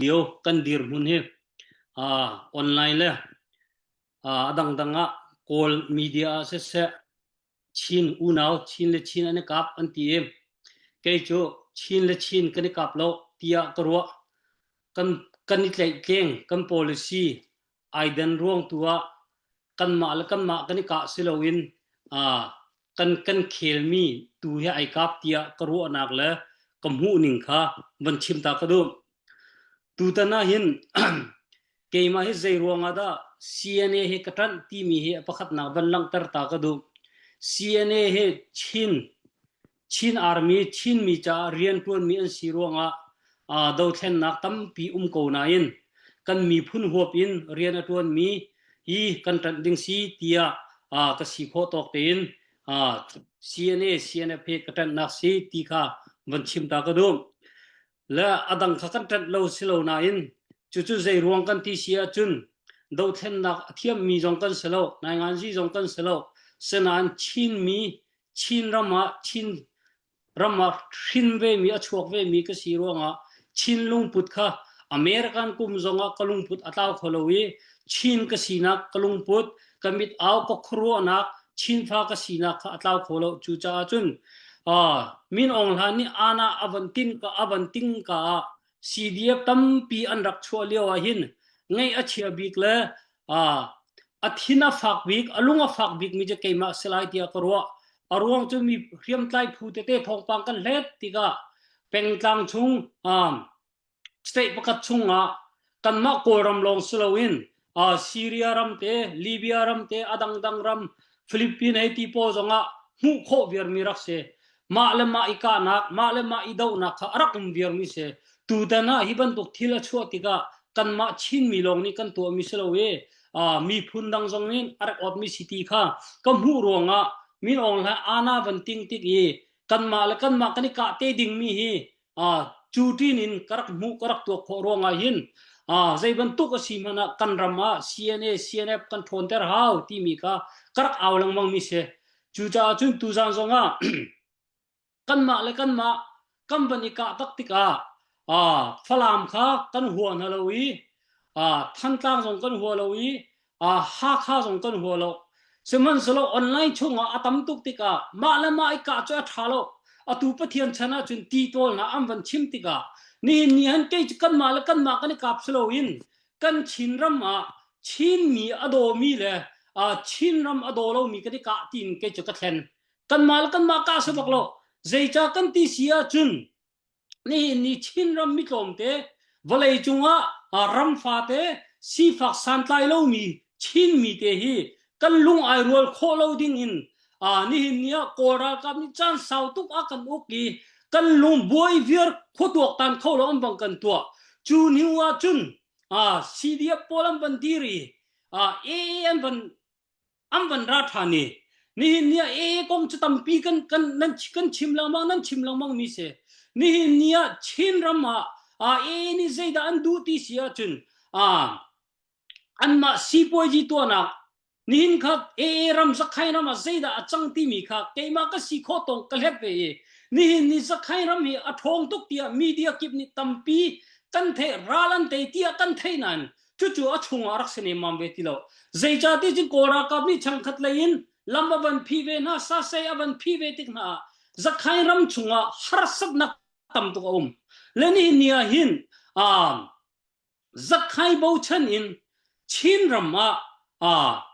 Lio kan dirhmun hi online le a dangdang ah Kawl media ah siseh Chin unau Chin le Chin an i kap an ti i kei cu Chin le Chin kan i kap lo tiah ka ruah. Kan kan i tlaihtleng kan policy ai den ruang tu ah kanmah le kanmah kan i kah si loin kan kan khelmi tu hi ai kap tiah ka ruahnak le ka hmuhning kha van chim ta ka duh. Tutan ah hin keimah hi zei ruangah dah CNA hi ka ṭanh timi hi a pakhatnak van langhter ta ka duh. CNA hi Chin Chin Army Chinmi caah rianṭuanmi an si ruangah dothlennak tampi um ko nain kan miphun huap in rian a ṭuanmi hi kan ṭanh ding si tiah ka si khawh tawk tein CNA CNF hi ka ṭanhnak si ti kha van chim ta ka duh. Le a dang kha kan ṭanh lo si lo nain cucu zei ruang kan ti si ahcun dothlennak a thiammi zong kan si lo, nainganzi zong kan si lo. Sinain Chinmi Chin ram ah Chin ram ah hrin vemi a chuak vemi ka si ruangah Chin lungput kha American kum zongah ka lungput a tlau kho lo i Chin ka sinak ka lungput ka mit au ka khuaruahnak Chin fa ka sinak kha a tlau kho lo cucaah cun Min Aung Hlaing nih ana a van tin ka a van ting ka ah CDF tampi an rak chuah lio ah hin ngaih a chia bik le a thin a fak bik a lung a fak bik mi cu keimah si lai tiah ka ruah a ruang cu mi hriamtlai phu tete thawngpang kan hlet tikah pengtlang chung state pakhat chungah kanmah Kawlram lawng si loin uh, Syria ram te, Libya ram te, a dangdang ram, Philippine hei ti pawl zongah hmuh khawh viarmi rak si. Mah le mah i kahnak, mah le mah i dohnak kha a rak um viarmi si. Tutan ah hi bantuk thil a chuah tikah kanmah Chinmi lawng nih kan tuahmi si lo i uh, miphun dang zong nih a rak awtmi si ti kha ka hmuh ruangah Min Aung Hlaing ana van ting tik i kanmah le kanmah kan i kah te dingmi hi cu ṭin in ka rak hmuh ka rak tuak khawh ruangah hin zei bantuk a si hmanh ah kan ram ah CNA CNF kan ṭhawnter hau timi kha ka rak au lengmang mi si. Cucaah cun tuzaan zongah kanmah le kanmah kan van i kah tak tikah Falam kha kan hua hna lo i Thantlang zong kan hua lo i Hakha zong kan hua lo. Sihmanhsehlaw online chungah a tam tuk tikah mah le mah i kah cu a ṭha lo. Atu Pathian chan ahcun ti tawlnak an van chim tikah nihin ni han kei cu kanmah le kanmah kan i kap si loin kan Chinram ah Chinmi a dawmi le Chinram a daw lomi kan i kah tiin kei cu ka thlen. Kanmah le kanmah kah si bak lo. Zeicah kan ti si ahcun nihin ni Chinram mi tlawmte vawlei cungah ram fate sifak santlai lomi Chinmi te hi kan lung ai rual khawh lo ding in nihin ni ah Kawl ralkap nih caan sau tuk a kan uk i kan lung buai viar khuatuak tan kho lo an bang kan tuah cu hnu ah cun CDF pawl an van dir i AA an van an van ra ṭhan i nihin ni ah ee kong cu tampi kan kan nan kan chim lengmang nan chim lengmang mi si nihin ni ah Chin ram ah a ee nih zeidah an duh ti si ahcun a anmah sipuazi tuahnak nihin kha AA ram Zakhain ram ah zeidah a cang timi kha keimah ka si khawh tong ka hlep ve i nihin ni Zakhain ram hi a ṭhawng tuk tiah media kip nih tampi kan theih ral an tei tiah kan theih nain cucu a chungah a rak si nemmam ve ti lo zeicahti cun kawl ralkap nih changkhat lei in lam a van phi ve hna sasei a van phi ve tik hna ah Zakhain ram chungah harsatnak tam tuk a um le nihin ni ah hin Zakhain bochan in Chin ram ah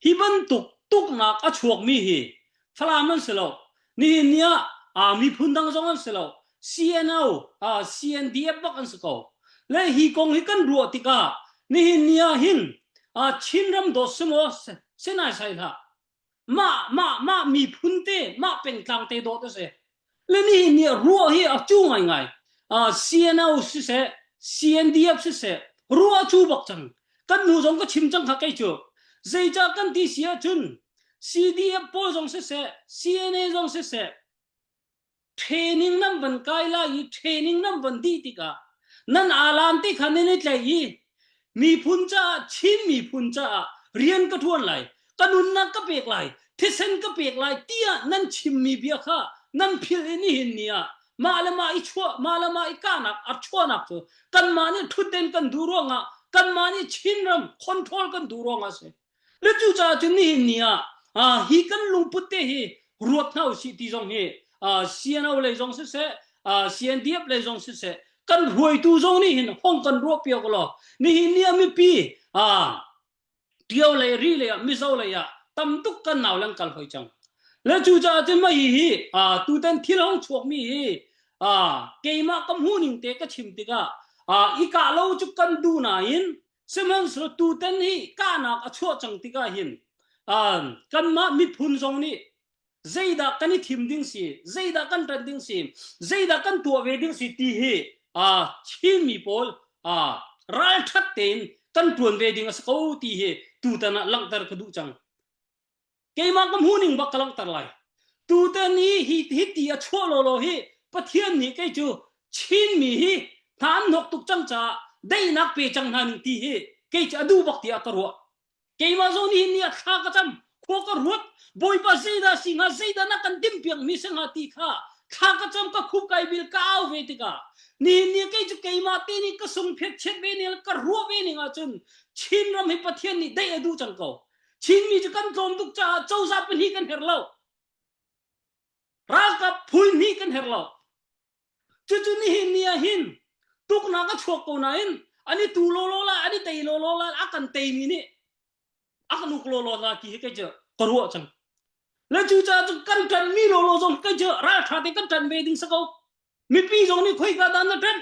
Hi bantuk tuknak a chuakmi hi Falam an si lo. Nihin ni ah miphun dang zong an si lo. CNO, CNDF bak an si ko. Le hi kong hi kan ruah tikah nihin ni ah hin Chinram dawt si maw sinai sai hlah. Mah mah mah miphun te mah pengtlang te dawt a si. Le nihin ni ah ruah hi a cu ngaingai. CNO siseh, CNDF siseh, ruah a cu bak cang. Kan nu zong ka chim cang kha kei cu. Zeicah kan ti si ahcun CDF pawl zong siseh, CNA zong siseh, training nan van kai lai i training nan van dih tikah nan alan te kha nan i tlaih i miphun caah Chin miphun caah rian ka ṭuan lai ka nunnak ka pek lai thisen ka pek lai tiah nan chimmi bia kha nan philh i nihin ni ah. Mah le mah i chuah, mah le mah i kahnak a chuahnak cu kanmah nih ṭhutden kan duh ruangah, kanmah nih Chinram control kan duh ruangah a si. Le cucaah cun nihin ni ah hi kan lungput te hi ruat hna usih ti zong hi CNO lei zong siseh, CNDF lei zong siseh, kan hruaitu zong nih hin hong kan ruah piak law nihin ni ah mipi Tio lei ri lei ah Mizo lei ah tam tuk kan nau lan kal hoi cang. Le cucaah cun mah hi hi tutan thil hong chuakmi hi keimah ka hmuhning te ka chim tikah i kah lo cu kan duh nain sihmanhsehlaw tutan hi kahnak a chuah cang tikah hin kanmah miphun zong nih zeidah kan i thim ding si, zeidah kan ṭan ding si, zeidah kan tuah ve ding si ti hi Chinmi pawl ralṭhat tein kan ṭuan ve ding a si ko ti hi tutan ah langhter ka duh cang. Keimah ka hmuhning bak ka langhter lai. Tutan hi hi, hi ti a chuah lawlaw hi Pathian nih kei cu Chinmi hi hna an hnok tuk cang caah daihnak pe cang hna ning ti hi kei cu a duh bak tiah ka ruah. Keimah zong nihin ni ah thla ka cam, khua ka ruat, Bawipa zeidah si hnga, zeidah na kan timhpiak mi si hnga ti kha thla ka cam, ka khup kai bil ka au ve tikah nihin ni kei cu keimah te nih ka sung phet chiat ve ning ka ruah ve ning ahcun Chinram hi Pathian nih daih a duh cang ko. Chinmi cu kan tlawm tuk caah cozah pahnih kan herh lo. Ralkap phul hnih kan herh lo. Cucu nihin ni ah hin tuknak a chuak ko nain an i tu lawlaw lai, an i tei lawlaw lai, a kan teimi nih a kan uk lawlaw lai ti hi kei cu ka ruah cang. Le cucaah cu kan ṭanmi lawlaw zong kei cu ralṭha te kan ṭan ve ding si ko. Mipi zong nih khoika dah na ṭanh?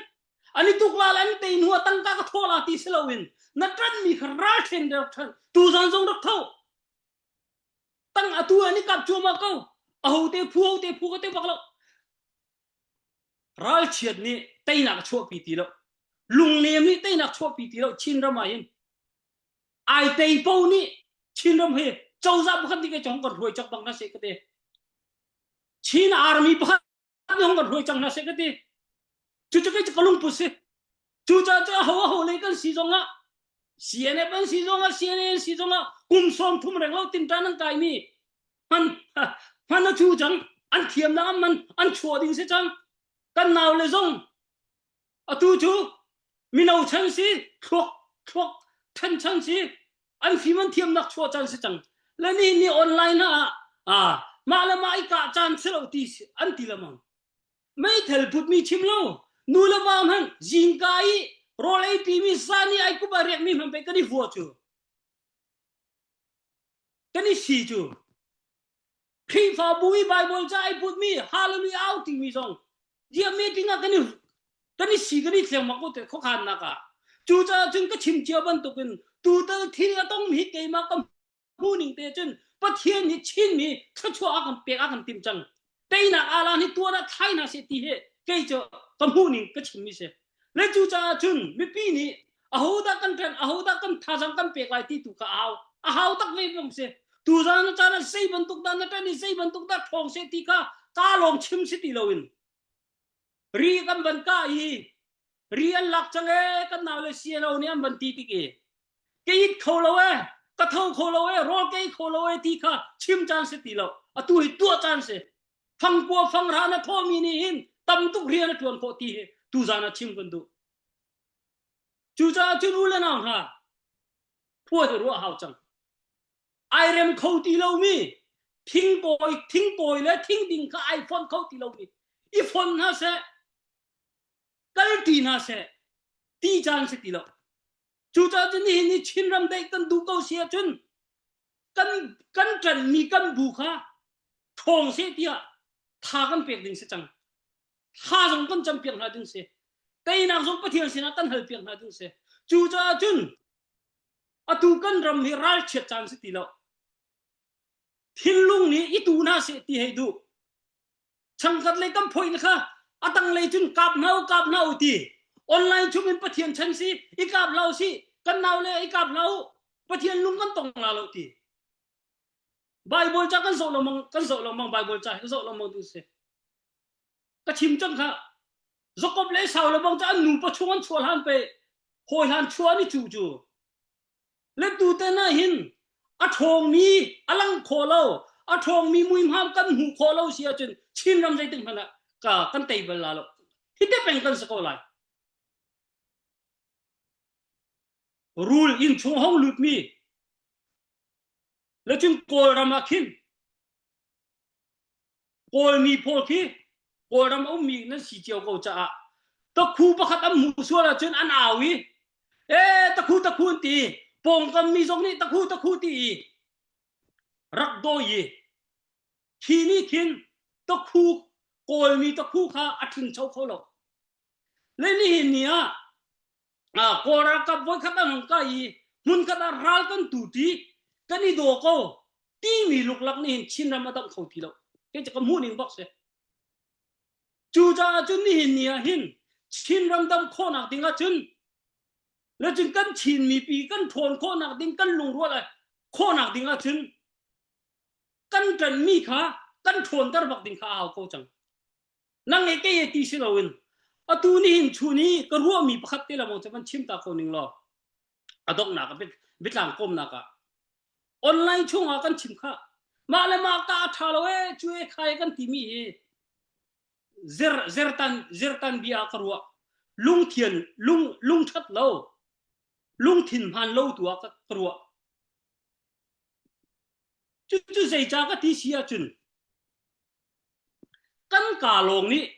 An i tuk la an tei hnu ah tangka ka thawh la ti si loin na ṭanmi kha ralṭhen rak ṭhan. Tuzan zong rak tho. Tang atu an i kap cuahmah ko. Aho te phu ho te phu ka te bak lo. Ralchiat nih teinak a chuahpi ti lo. Lungnem nih teinak chuahpi ti lo Chinram ah hin. Ai tei po nih Chinram hi cozah pakhat nih kei hong kan hruai cak bang hna seh ka ti. Chin army pakhat nih hong kan hruai cang hna seh ka ti. Cucu kei cu ka lungput si. Cucaah cu aho aho lei kan si zong ah CNF an si zong ah CNA an si zong ah kum 30 reng lo tinṭan an kaimi hman hman a cu cang an thiamnak an man an chuah ding si cang kan nau le zong atu cu mino chan si thluak thluak than chan si an fim an thiamnak chuah caan si cang le ni ni online ah ah mah le mah i kah caan si lo ti an ti lamang meithal putmi chim lo nu le va hmanh zingka i rawl ei pimi sa ni ai kup a riakmi hmanh pe kan i vua cu Kan i si cu Khrihfabu i Bible ca ai putmi hallelujah au timi zong dia meeting ah kan i kan i si kan i thleng mak ko te khuakhannak ah cucaah cun ka chim cia bantukin tutal thil a tong hi keimah ka hmuhning te cun Pathian nih Chinmi thluachuah a kan pek a kan timh cang teinak alan hi tuan ah thlai hna seh ti hi kei cu ka hmuhning ka chimmi si le cucaah cun mipi nih ahodah kan ṭan ahodah kan thazang kan pek lai ti tu kha a hau a hau tak ve bang si tuzan na caan ah zei bantuk dah na ṭan i zei bantuk dah ṭhawng seh ti kha ka lawng chim si ti loin ri kan van kah i ri an lak cang ee kan nau le CNO nih an van ti tik i ka it kho lo ee ka tho kho lo ee rawl ka ei kho lo ee ti kha chim caan si ti lo atu hi tuah caan si fangkua fangra na thawmi nih hin tam tuk rian a ṭuan khawh ti hi tuzan ah chim kan duh cucaah cun u le nau hna khua hi ruah hau cang ai rem kho ti lomi thingkawi thingkawi le thingding kha ai fonh kho ti lomi i fon hna seh kal ti hna seh ti caan si ti lo Cucaah cun nihin ni Chinram daih kan duh ko si ahcun kan kan ṭanhmi kan bu kha ṭhawng seh tiah tha kan pek ding si cang. Thla zong kan campiak hna ding si. Teinak zong Pathian sinah kan halpiak hna ding si. Cucaah cun atu kan ram hi ralchiat caan si ti lo. Thinlung nih i tu hna seh ti hei duh. Changkhat lei kan phoih kha a tanglei cun kap hna u kap hna u ti online chung in Pathian chan si i kap hlah u si kan nau le i kap hlah u Pathian lung kan tong la lo ti Bible ca kan zoh lengmang kan zoh lengmang Bible ca kan zoh lengmang tu si ka chim cang kha Jacob le Esau le bang ca an nupa chung an chuah hlan pe hawi hlan chuah ni cu cu Le tuten ah hin a ṭhawngmi a lang khawh lo, a ṭhawngmi muihmam kan hmuh khawh lo si ahcun Chinram zeitik hmanh ah ka kan tei bal la lo. Hi te peng kan si ko lai. Rul inn chung hong lut mi le cun Kawlram ah khin Kawlmi pawl khi Kawlram a ummi nan si cio ko caah takhu pakhat an hmuh sual ahcun an au i ee takhu takhu an ti pawngkam mi zong nih takhu takhu ti i rak dawi i khi nih khin takhu Kawlmi takhu kha a ṭhingcho kho lo. Le nihin ni ah Kawl ralkap voikhat an hung kai i hmunkhat ah ral kan tu ṭi kan i daw ko timi luklak nih hin Chinram a dangh kho ti lo. Kei cu ka hmuh ning bak si. Cucaah cun nihin ni ah hin Chinram dam khawhnak ding ah cun le cun kan Chin mipi kan ṭhawn khawhnak ding kan lungrual khawhnak ding ah cun kan ṭanmi kha kan ṭhawnter bak ding kha a hau ko cang. Nang e kei e ti si loin atu nihin chun i ka ruahmi pakhat te lamong cu van chim ta ko ning law a donghnak a biatlang kawmnak ah online chungah kan chim kha mah le mah ka a ṭha lo e cu e kha e kan timi hi zer zertan zertan bia ka ruah lungthian lung lungṭhat lo lungthin hmaan lo tu ah ka ruah cucu zeica ka ti si ahcun Kan kaa lawng nih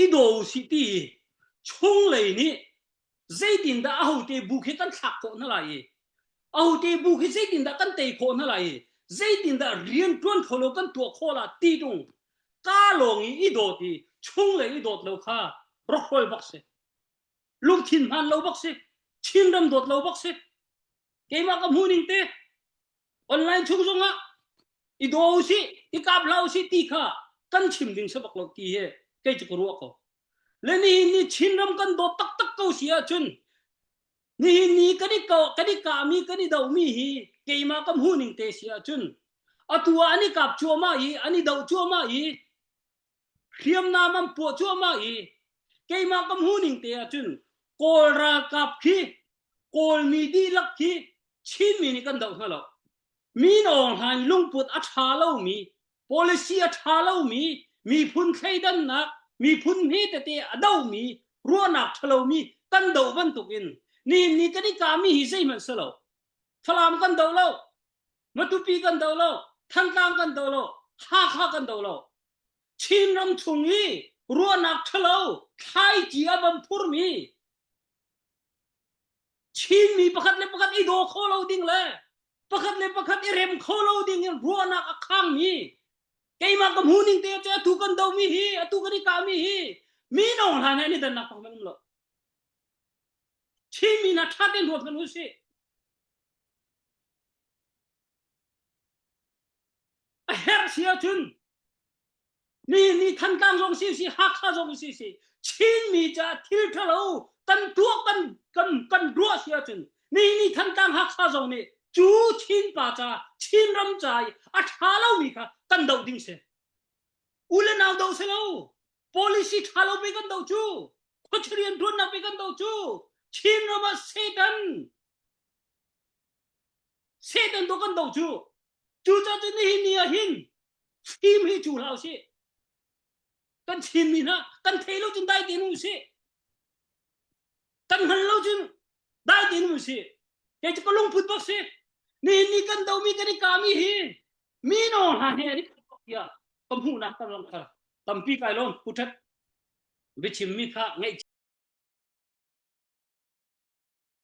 i daw usih ti i chunglei nih zeitindah ahote bu khi kan thlak khawh hna lai i ahote bu khi zeitindah kan tei khawh hna lai i zeitindah rian ṭuan kho lo kan tuah khawh la ti tung kaa lawng i i dawt i chunglei i dawt lo kha rawkhrol bak si lungthin hmaan lo bak si Chinram dawt lo bak si keimah ka hmuh ning te online chung zongah i daw usih i kap hlah usih ti kha kan chim ding si bak lo ti hi kei cu ka ruah ko le nihin ni Chinram kan dawt taktak ko si ahcun nihin ni kan i kan i kahmi kan i dohmi hi keimah ka hmuh ning te si ahcun atu ah an i kap cuahmah i an i doh cuahmah i hriamnam an puah cuahmah i keimah ka hmuh ning te ahcun Kawl ralkap khi Kawlmi dihlak khi Chinmi nih kan doh hna lo. Min Aung Hlaing lungput a ṭha lomi, policy a ṭha lomi, miphun thleidannak, miphun hme tete a domi, ruahnak ṭha lomi kan doh bantukin nihin ni kan i kahmi hi zeihmanh si lo. Falam kan doh lo, Matupi kan doh lo, Thantlang kan doh lo, Hakha kan doh lo. Chinram chung i ruahnak ṭhalo thlaici a van phurmi Chinmi pakhat le pakhat i daw kho lo ding le pakhat le pakhat i rem kho lo ding in ruahnak a khangmi keimah ka hmu ning te cu atu kan domi hi atu kan i kahmi hi mi nong hlan he ni dannak pak man um lo Chinmi na ṭha tein ruat hmanh usih A herh si ahcun nihin ni Thantlang zong si si Hakha zong si si Chinmi caah thil ṭhalo kan tuah kan kan kan ruah si ahcun nihin ni Thantlang Hakha zong nih cu Chin pa ca Chin ram ca i a ṭha lomi kha kan doh ding si. U le nau doh si lo. Policy ṭha lo pe kan doh cu. Khuachia rianṭuannak pe kan doh cu. Chin ram ah Satan Satan tu kan do cu. Cucaah cun nihin ni ah hin fim hi cu hlah usih. Kan Chinmi hna kan thei lo cun dai tein um usih. Kan hngal lo cun dai tein um usih. Kei cu ka lungput bak si. Nihin ni kan domi kan i kami hi mi no hna he an i tiah ka hmuhnak ka lang tampi kai lawm pu ṭhat biachimmi kha ngaih.